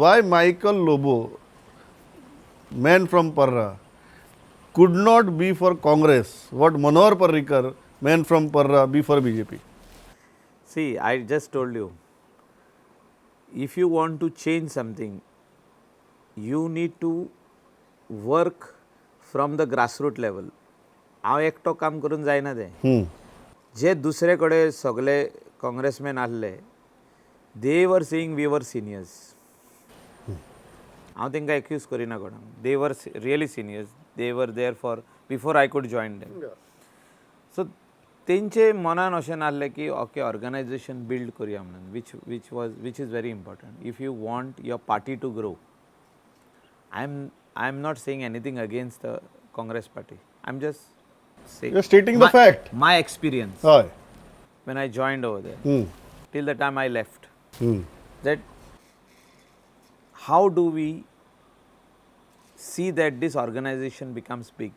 Why Michael Lobo, man from Parra, could not be for Congress what Manohar Parrikar, man from Parra, be for BJP? See, I just told you, if you want to change something, you need to work from the grassroots level. हांव एकटो काम करून जायना तें. जे दुसरे कडेन सगले काँग्रेसमॅन आहले, they were saying we were seniors. हांव तांकां एक्यूज करिना कोणाक. They were really seniors, they were there for before I could join them. So तेंचे मनान अशें नासलें की ओके, ऑर्गनायजेशन बिल्ड करुया म्हणून, which is very important if you want your party to grow. I am not saying anything against the Congress party, I am just saying You are stating the fact. My experience हय when I joined over there till the time I left, that how do we see that this organization becomes big,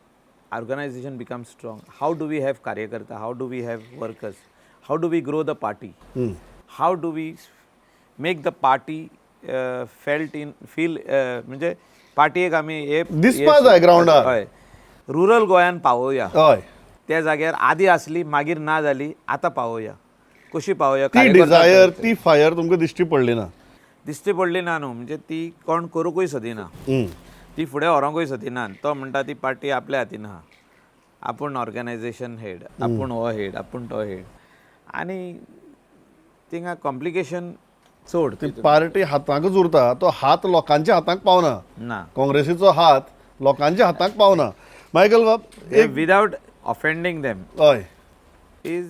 organization becomes strong? How do we have कार्यकर्ता? How do we have workers? How do we grow the party? How do we make the party felt in feel म्हणजे party एक आमी हे दिसपा जाय ग्रावंडार. हय, rural गोंयान पावोवया. त्या जाग्यार आदी आसली, मागीर ना जाली, आतां पावोवया. कशी पावोवया? ती कार्यकर्ता डिझायर, ती फायर तुमकां दिश्टी पडली ना? दिश्टी पडली ना न्हू, म्हणजे ती कोण करूंकूय सोदिना, ती फुडें व्हरोंकूय सोदिना. तो म्हणटा ती पार्टी आपल्या हातीन आहा, आपूण ऑर्गनायझेशन हेड, आपूण हो हेड, आपूण तो हेड, आनी थिंगा कॉम्प्लिकेशन चड. ती पार्टी हातांकच उरता, तो हात लोकांच्या हातांक पावना. ना. काँग्रेसीचो हात लोकांच्या हातांक पावना, मायकल बाब एक. विदावट ऑफेंडींग देम is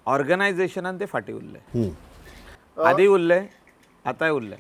ऑर्गनायझेशनान ते फाटीं उरले, आदी उरले, आतांय उरले.